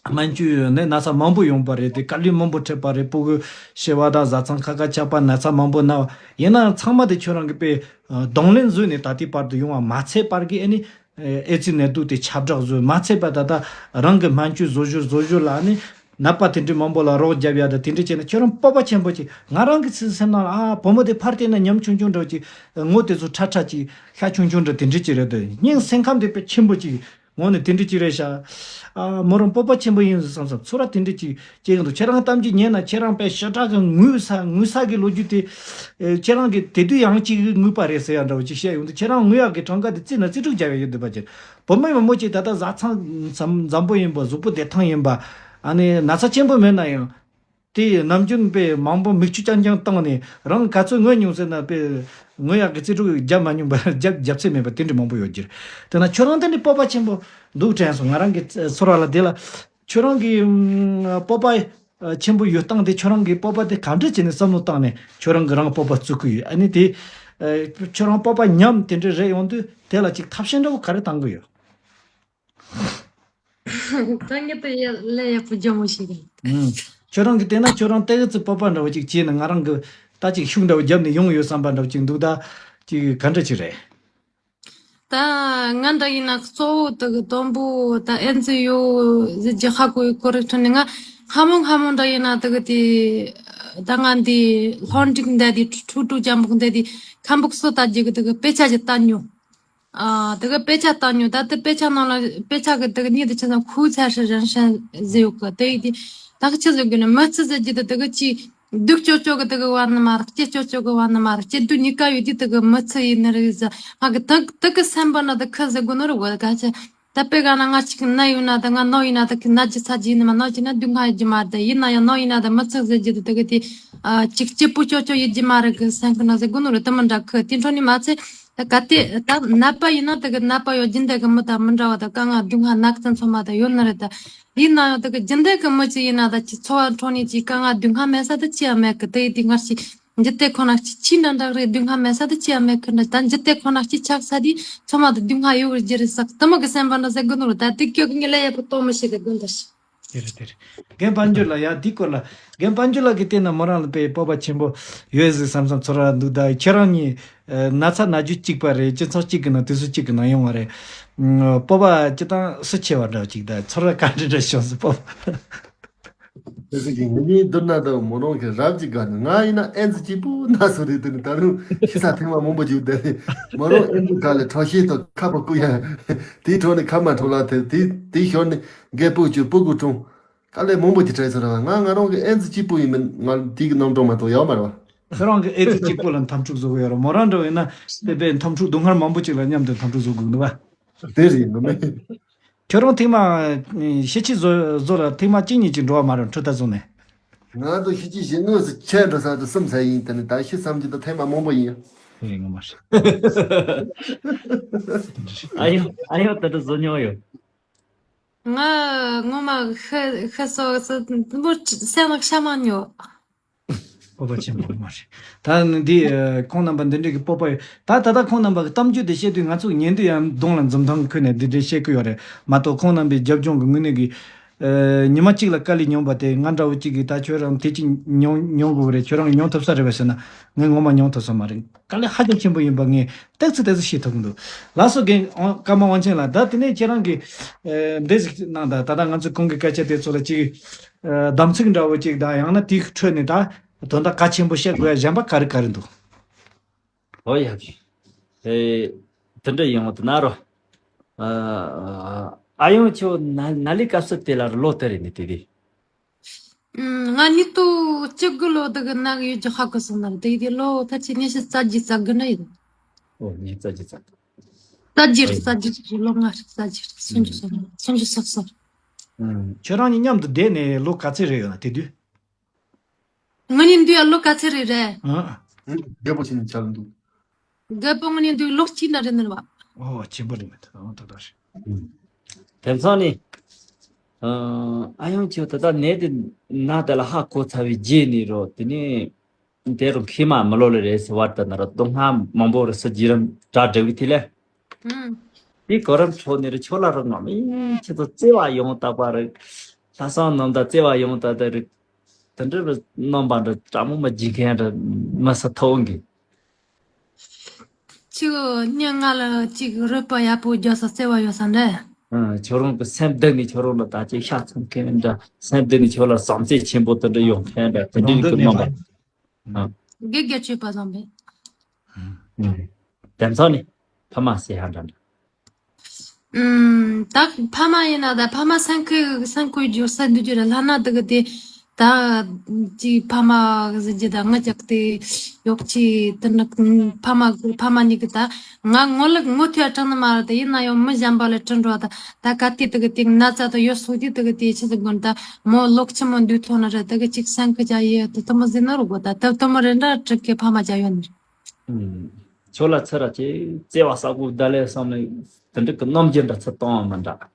སྨན་བཅོས་ནས་ན་ཚ་མང་པོ་ཡོང་པ་རེད་དེ། དཀའ་ལས་མང་པོ་འཕྲད་པ་རེད། སྤུ་གུ་ཤི་བ་དང་བཟའ་ཚང་ཁ་ཁ་ཆག་པ་ན་ཚ་མང་པོ་ན་བ། ཡིན་ནའང་ཚང་མ་དེ་ཁྱོད་རང་གིས་དཔེ་གདོང་ལེན་བཟོས་ནས་ད་ལྟའི་བར་དུ་ཡོང་བ་མ་ཚད་པར་གི་ཨ་ནི་ཨེ་ཙི་ནད་དུག་དེ་ཁྱབ་བསྒྲགས་བཟོས་མ་ཚད་པ་ད་ལྟ་རང་གི་སྨན་བཅོས་བཟོ་བཞུར་བཟོ་བཞུར་ལ་ཨ་ནི། ནད་པ་དེ་འདྲའི་མང་པོ་ལ་རོགས་རྒྱབ་ཡ་དང་དེ་འདྲ་བྱས་ན་ཁྱོད་རང་སྤོབས་པ་ཆེན་པོ་ཅིག་ང་རང་གི་ཚེ་སེམས་ནང་ལ་ཨ་བུ་མོ་དེ་ཕར་བལྟས་ན་ཉམ་ཆུང་ཆུང་འདྲ་བོ་ཅིག་ངོ་དེ་ཚོ་ཁྲ་ཁྲ་ཅིག་ཤ་ཆུང་ཆུང་འདྲ་དེ་འདྲ་ཅིག་རེད་དེ། སྙིང་སེམས་ཁམས་དེ་དཔེ་ཆེན་པོ་ཅིག་ངོ་ནས་དེ་འདྲ་ཅིག་རེད་ཤག་ཨ་མོ་རང་སྤོབས་པ་ཆེན་པོ་ཡིན་བསམ་བསམ་ཚོར་བ་དེ་འདྲ་ཅིག་སྐྱེ་གི་འདུག་ཁྱེད་རང་གཏམ་རྒྱུད་ཉན་ན་ཁྱེད་རང་དཔེ་ཞེ་དྲག་གི་ངུས་ས་ངུས་ས་གི་ལོ་རྒྱུས་དེ། ཨེ་ཁྱེད་རང་གི་དེ་དུས་ཡང་ཅིག་ངུས་པ་རེད་ཟེར་ཡ་འདྲ་བོ་ཅིག་བཤད་ཡོང་དུས་ཁྱེད་རང་ངུ་ཡག་གི་གྲངས་ཀ་དེ་རྩིས་ན་རྩིས་དྲུག་བརྒྱབ་ཡ་ཡོད་འདུག་པ་ཅིག་བུ་མོ་མང་པོ་ཅིག་ད་ལྟ་བཟའ་ཚང་འཛམ་འཛམ་པོ་ཡིན་པ། གཟུགས་པོ་བདེ་ཐང་ཡིན་པ། ཨ་ནི་ན་ཚ་ཆེན་པོ་མེད་ན་ཡང་། དེ་ནམ་རྒྱུན་དཔེ་མང་པོ་མིག་ཆུ་རྐྱང་རྐྱང་བཏང་ནས་རང་ག་ཚོད་ངུ་མྱོང་ཟེར་ན་དཔེ་ངུ་ཡག་གི་རྩིས་དྲུག་བརྒྱབ་མ་མྱོང་པ། བརྒྱབ་བརྒྱབ་ཚད་མེད་པ་དེ་འདྲ་མང་པོ་ཡོད་ཀྱི་རེད། དེ་ན་ཁྱོད་རང་དེ་འདྲའི་སྤོབས་པ་ཆེན་པོ་འདུག་དྲན་སོང་། ང་རང་གི་ཚོར་བ་ལ་དེ་ལ་ཁྱོད་རང་གི་སྤོབས་པ་ ཆེན་པོ་ཡོད་སྟངས་དེ། ཁྱོད་རང་གི་སྤོབས་པ་དེ་ག་འདྲ་བྱས་ནས་བསམ་བློ་བཏང་ནས་ཁྱོད་རང་གི་རང་སྤོབས་པ་བཙུགས་ཀྱི་ཡོད། ཨ་ནི་དེ་ཁྱོད་རང་སྤོབས་པ་ཉམས་དེ་འདྲ་རེད་ཡོང་དུས། དེ་ལ་ཅིག་ཐབས་ཤེས་འདྲ་བོ་ག་རེ་བཏང་གི་ཡོད། ད་ངས་ད་ཡ་ལས་ཡག་པོ་རྒྱག་མོ་ཞིག་རེད། ཨུམ། ཁྱོད་རང་གིས་བལྟས་ན་ཁྱོད་རང་ཏོག་ཙམ་སྤོབས་པ་འདྲ་བོ་ཅིག་བྱས་ནས། ང་རང་གིས་ད་ཅིག་ཤུགས་འདྲ་བོ་བརྒྱབ་ནས་ཡོང་ཡོད་བསམ་པ་འདྲ་བོ་ཅིག་འདུག། ད་ཅིག་ག་འདྲ་ཅིག་རེད། ད་ང་འདྲ་ཡིན་ན་གཙོ་བོ་དེ་གི་དང་པོ་ད་ཨེ་ཙི་ཡོད་ཟེར་གྱི་ཧ་གོ་ཡི་གོ་རིག་ཁྲོད་ནས། ང་སྔ་མོ་སྔ་མོ་འདྲ་ཡིན་ན་དེ་གི་དེ་ད་ང་འདི་ལྷོ་འབྲུག་འདི་དེ་ཁྲུ་ཁྲུ་ཅམ་པོ་འདི་དེ་ཁམ་བུ་སོ་ད་རྒྱུ་གི་དེ་གི་དཔེ་ཆ་ཅིག་ལྟ་མྱོང་། ཨ། དེ་གི་དཔེ་ཆ་ལྟ་མྱོང་། ད་དེ་དཔེ་ཆ་ནང་ལ་དཔེ་ཆ་གི་དེ་གི་ནི་དེ་ཆ་ཚང་ཁུ་ཚ་ཧྲི་རན་ཧྲན་ཟེར་ཡོད་གི། དེ་ཡི་དེ་ད་གི་ཆི་ཟེར་དགོས་ནི། མི་ཚེ་ཟེར་རྒྱུ་དེ་དེ་གི་ཅི་སྡུག་ཅོ་ཅོ་གི་དེ་གི་བར་ནི་མ་རེད། སྐྱིད་ཅོ་ཅོ་གི་བར་ནི་མ་རེད། སྐྱིད་སྡུག་གཉིས་ཀ་ཡོད་དུས་དེ་གི་མི་ཚེ་ཡིན་ནི་རེད་ཟེར། ང་གི་དེ་དེ་གི་སེམས་པ་ན་དེ་ཁི་ཟེར་དགོས་ནི་རེད་གོ། ག་ཆེ་ད་དཔེ་ག་ན་ང་ཅིག་ན་ཡོད་ན་དེ་ང་ནོ་ཡིན་ན་དེ་གི་ན་རྒྱུ་ཚ་རྒྱུ་ཡིན་ནི་མ། ནོ་རྒྱུ་ན་སྡུག་བསྔལ་ཡོད་རྒྱུ་མ་རེད། དེ་ཡིན་ན་ཡང་ནོ་ཡིན་ན་དེ་མི་ཚེ་ཟེར་རྒྱུ་དེ་དེ་གི་དེ་ཨ་ཅིག་སྐྱིད་པོ་ཅོ་ཅོ་ཡོད་རྒྱུ་མ་རེད་གི་སེམས་ཀི་ན་ཟེར་དགོས་ནི་རེད། དེ་མི་འདྲ་གི། དེ་འཕྲོ་ནི་མ་ཚད། ད་གལ་ཏེ་ད་ནད་པ་ཡིན་ན་དེ་གི་ནད་པ་ཡང་རྒྱུན་ལྡན་གི་མི་དང་མི་འདྲ་བ་དང་དཀའ་ངལ་སྡུག་བསྔལ་ནག་ཚན་ཚང་མ་དང་ཡོད་ནི་རེད། ད་ཡིན་ན་ཡང་དེ་གི་རྒྱུན་ལྡན་གི་མི་ཅིག་ཡིན་ན་ད་ཅི་འཚོ་བ་འཕྲོ་ནས་ཅི་དཀའ་ངལ་སྡུག་བསྔལ་མེད་ས་ད་ཅི་ཡང་མེད་གི། དེ་ཡི་དེ་སྔར་ཞིག་འཇིག་རྟེན་ཁོ་ན་ཅི་ཆི་འདྲ་འདྲ་རེད། སྡུག་བསྔལ་མེད་ས་ད་ཅི་ཡང་མེད་གི་འདྲ། ད་འཇིག་རྟེན་ཁོ་ན་ཅི་ཆགས་ས་དེ་ཚང་མ་དང་སྡུག་བསྔལ་ཡོད་གི་རྒྱུ་རེད་ཟེར་དེ་མོ་གི་སེམས་པ་འདྲ་ཟེར་དགོས་ནོ་རེད། ད་དེ་སྐྱོ་གི་ངས་ལས་ཡག་པོ་གཏོང་མི་ཤེས་གི་དགོན་ད་ཞིག་དེ་རེད་དེ་རེད། རྒན་དཔལ་འབྱོར་ལགས། ཡ་འདི་སྐོར་ལ་རྒན་དཔལ་འབྱོར་ལགས་ཀྱིས་བལྟས་ན་མོ་རང་ལ་དཔེ་སྤོབས་པ་ཆེན་པོ་ཡོད་ཟིག་བསམ་བསམ་ཚོར་བ་འདུག། ད་ཁྱེད་རང་གཉིས་ན་ཚ་ན་རྒྱུ་གཅིག་པ་རེད། སྤྱི་ཚོགས་གཅིག་གི་ནང་དུས་ཚོད་གཅིག་གི་ནང་ཡོང་བ་རེད། སྤོབས་པ་སྤྱི་བཏང་སུ་ཆེ་བ་འདྲ་གཅིག། ད་ཚོར་བ་ག་འདྲ་འདྲ་བྱུང་སོང་སྤོབས་པ། དེ་ཟིག་གི་ངེད་གཉིས་བསྡུར་ན་ད་མོ་རང་གི་རབ་ཅིག་དགའ་ནི། ང་ཡིན་ན་ཨེན་ཙི་གཅིག་པུ་ན་སོ་རེད། དེ་ནི་ད་རུང་ཤི་ས་ཐེངས་མ་མང་པོ་ཅིག་བསྡད་ནི། མོ་རང་ཨེན་ཙི་དགའ་ལས་ཁྲོ་ཤེས་དང་ཁ་པ་ཀུ་ཡ་དེའི་ཁྲོད་ནས་ཁ་མ་ཁྲོ་ལ་དེ་དེ་དེའི་ཞོར་ནས་རྒད་པོ་ཅུ་སྤུ་གུ་གྲོང་། དཀའ་ལས་མང་པོ་ཅིག་འཕྲད་ཚར་བ། ང་ང་རང་གི་ཨེ་ཙི་གཅིག་པུ་ཡིན་མིན་ང་དེ་གི་རྣམ་གྲངས་མ་གཏོགས་ཡོད་མ་རེད་བ། ཁྱོད་རང་གི་ཨེ་ཙི་གཅིག་པུ་ལ་འཐབ་འཁྲུག་བཟོ་གི་ཡོད་རེད། མོ་རང་འདྲ་བ་ཡིན་ན་དེ་པའི་འཐབ་འཁྲུག་སྡུག་བསྔལ་མང་པོ་ཅིག་ལ་མཉམ་དུ་འཐབ་འཁྲུག་བཟོ་དགོས་འདུག་བ། དེ་རེད་ངོ་མ། ཁྱོད་རང་ཐེངས་མ་ཤི་ཆི་བཟོ་བཟོ་ལ་ཐེངས་མ་གཅིག་གཉིས་ཅིག་འགྲོ་བ་མ་རེད། འཕྲུལ་རྟ་བཟུང་ནས། ང་ཚོ་ཤི་ཆི་བཞི་ངོས་སུ་ཆད་འགྲོ་ས་དུ་གསུམ་ཚར་ཡིན། དེ་ནི་ད་ཤི་བསམ་གྱི་ད་ཐེངས་མ་མང་པོ་ཡིན། དེ་ངོ་མ་རེད། ཨ་ཡོ་ཨ་ཡོ་ད་དུ་བཟོ་མྱོང་ཡོད། ང་ངོ་མ་ཤི་ཤི་སོ་སི་མོ་སེམས་ལ་ཤ་མ་ཉོ། སྤོབས་པ་ཆེན་པོ་མ་རེད། ད་ནི་འདི་ཨ་ཁོང་རྣམ་པ་འདི་འདྲའི་གི་སྤོབས་པ་ཡོད། ད་ད་ལྟ་ཁོང་རྣམ་པ་གི་གཏམ་རྒྱུད་འདི་བཤད་དུས་ང་ཚོ་ཉན་དུས་ཡང་གདོང་ལ་འཛུམ་མདངས་ཁུལ་ནས་འདི་འདྲའི་བཤད་ཀྱི་ཡོད་རེད་མ་གཏོགས། ཁོང་རྣམ་པའི་རྒྱབ་ལྗོངས་ཀྱི་དངོས་གནས་ཀྱི་ཨ་ཉི་མ་གཅིག་ལ་དཀའ་ལས་མྱོང་པ་དེ། ང་འདྲ་བོ་གཅིག་གིས་ད་ཁྱོད་རང་དེ་གཅིག་མྱོང་མྱོང་དགོས་རེད། ཁྱོད་རང་མྱོང་ཐུབ་ས་རེད་པས་ཟེར་ན། ངས་ངོ་མ་མྱོང་ཐུབ་ས་མ་རེད། དཀའ་ལས་ཧ་ཅང་ཆེན་པོ་ཡིན་པ་ངས་ཏོག་ཙམ་ཏོག་ཙམ་ཤེས་ཐུབ་ཀྱི་འདུག། ལགས་སོ་རྒན་ཨོ་ཀརྨ་དབང་ཆེན་ལགས། ད་དེ་ནས་ཁྱེད་རང་གིས་ཨ་འདི་ཟིག་གནང་། ད་ད་ལྟ་ང་ཚོས་གོང་གི་སྐད་ཆ་དེ་ཚོ་ལ་ཅིག་ཨ་གདམ་ཚིག་འདྲ་བོ་ཅིག་དང་། ཡང་ན་དེའི་ཁྲོད་ནས་ད་དོན་དག་གལ་ཆེན་པོ་བཤད་དགོས་ཡ་གཞན་པ་ག་རེ་ག་རེ་འདུག། ཨོ་ཡ་གི། ཨེ་དེ་འདྲ་ཡོང་བ་དེ་ན་རོ། ཨ་ཨ་ཡོང་ཁྱོད་ན་ན་ལི་སྐབས་སུ་དེ་ལ་ལོ་དེ་རེད་ནི་དེ་དེ། ཨུམ། ང་ཉིས་སྟོང་བཅུ་དགུ་ལོ་དེ་གི་ནང་ཡོད་རྒྱུ་ཧ་གོ་སོང་ན་རེད། དེ་དེ་ལོ་ད་ཆི་ཉི་ཤུ་རྩ་བརྒྱད་རྩ་དགུ་འདྲ་ཡིན། ཨོ་ཉི་ཤུ་རྩ་བརྒྱད་རྩ་དགུ། རྩ་བརྒྱད་རེད། རྩ་བརྒྱད་རེད། ལོ་ལྔ་རེད། རྩ་བརྒྱད་རེད། སུམ་ཅུ་སོ་ལྔ། སུམ་ཅུ་སོ་སོ་རེད། ཨུམ། ཁྱོད་རང་གཉིས་མཉམ་དུ་བསྡད་ནས་ལོ་ག་ཚོད་རེད་ཡོད་ན་དེ་དུས། ང་གཉིས་འདུས་ཡ་ལོ་ག་ཚོད་རེད་རེད། ཨ། རྒད་པོ་ཆེན་ཆགས་འདུག། རྒད་པོ་ང་གཉིས་འདུས་ལོ་གཅིག་འདྲ་རེད་ནི་རེད་བ། ཨོ་ཆེན་པོ་རེད་མེད། ཨོ་ད་ད་རེད། དེང་སང་ནི། ཨ་ཨ་ཡོང་ཁྱོད་ད་ལྟ་ནད་དེ་ན་དེ་ལ་ཧ་གོ་ཚར་བའི་རྗེས་ནས་རོ། དེ་ནས་དེ་རུ་མཁལ་མ་མི་ལོ་ལེ་རེད་ཟེར་བར་ད་ན་ར་སྡུག་བསྔལ་མང་པོ་རེད་ཟེར་རྗེས་རིམ་དྲ་སྒྲིག་གི་དེ་ལས། ཨུམ། དེ་གོ་རིམ་ཁྲོད་ནས་རི་ཆོ་ལ་རི་ངོ་མི་ཁྱེད་ཚོ་བརྩེ་བ་ཡོང་ད་པ་རི། ལྷ་སང་ནམ་ད་བརྩེ་བ་ཡོང་ད་ད་རི། དེ་འདྲ་རི་རྣམ་པ་འདྲ་དྲ་མོ་མ་བརྗེད་མཁན་འདྲ་མི་ས་ཐོང་གི། ཁྱོད་སྙིང་ང་ལ་ཅིག་རོལ་པ་ཡག་པོ་རྒྱག་ས་བརྩེ་བ་ཡོད་ས་འདྲ། ཨ་ཁྱོད་རང་གི་སེམས་གཏིང་ནས་ཁྱོད་རང་ལ་ད་ཅིག་ཤ་ཚ་མཁན་འདྲ། སེམས་གཏིང་ནས་ཁྱོད་ལ་བསམ་ཚུལ་ཆེན་པོ་དེ་འདྲ་ཡོང་མཁན་འདྲ། དེ་འདྲའི་གི་རྣམ་པ། ཨ། དགེ་རྒན་གཅོད་པ་བཟང་པས། ཨུམ། དེང་སང་ནི་ཕ་མ་ཟེར་ཧ་འདྲ་འདྲ། ཨུམ། ད་ཕ་མ་ཡིན་ན་ད་ཕ་མ་སེམས་ཁུར་སེམས་ཁུར་རྒྱུ་ས་འདུག་རྒྱུ་རེད་ལབ་ན་དེ་གི་དེ། ད་ཅིག་ཕ་མ་ཟེར་རྒྱུ་ད་ང་ཅག་དེ་ཡོག་ཅིག་དེ་འདྲ། ཕ་མ་ཕ་མ་གཉིས་ཀྱི་ད་ང་ངོ་ལོག་ངོ་ཐོས་དྲན་ནི་མ་རེད། དེ་ཡིན་ན་ཡང་མི་གཞན་པ་ལ་དྲན་འགྲོ་བ་ད། ད་ག་དུས་དེ་གི་དེ་ན་ཚ་དང་ཡོད་སོ་དུས་དེ་གི་དེ་ཆི་ཟིག་དགོན་ད་མོ་ལོག་ཆི་མོ་འདུག་ཐོག་ན་རེད། དེ་གི་ཅིག་སེམས་ཁུར་བྱ་ཡི་དེ་དེ་མོ་ཟིན་ན་རུ་གོ་ད་དེ་དེ་མོ་རེ་འདྲ་དྲུག་གི་ཕ་མ་བྱ་ཡོད་ནི་རེད། ཨུམ། ཁྱོད་ལ་ཚེ་ར་ཅེ་བརྩེ་བ་ས་གོ་ད་ལས་བསམ་ནས་དེ་འདྲ་གི་རྣམ་འགྱུར་འདྲ་ཚེ་གཏོང་བ་མི་འདྲ།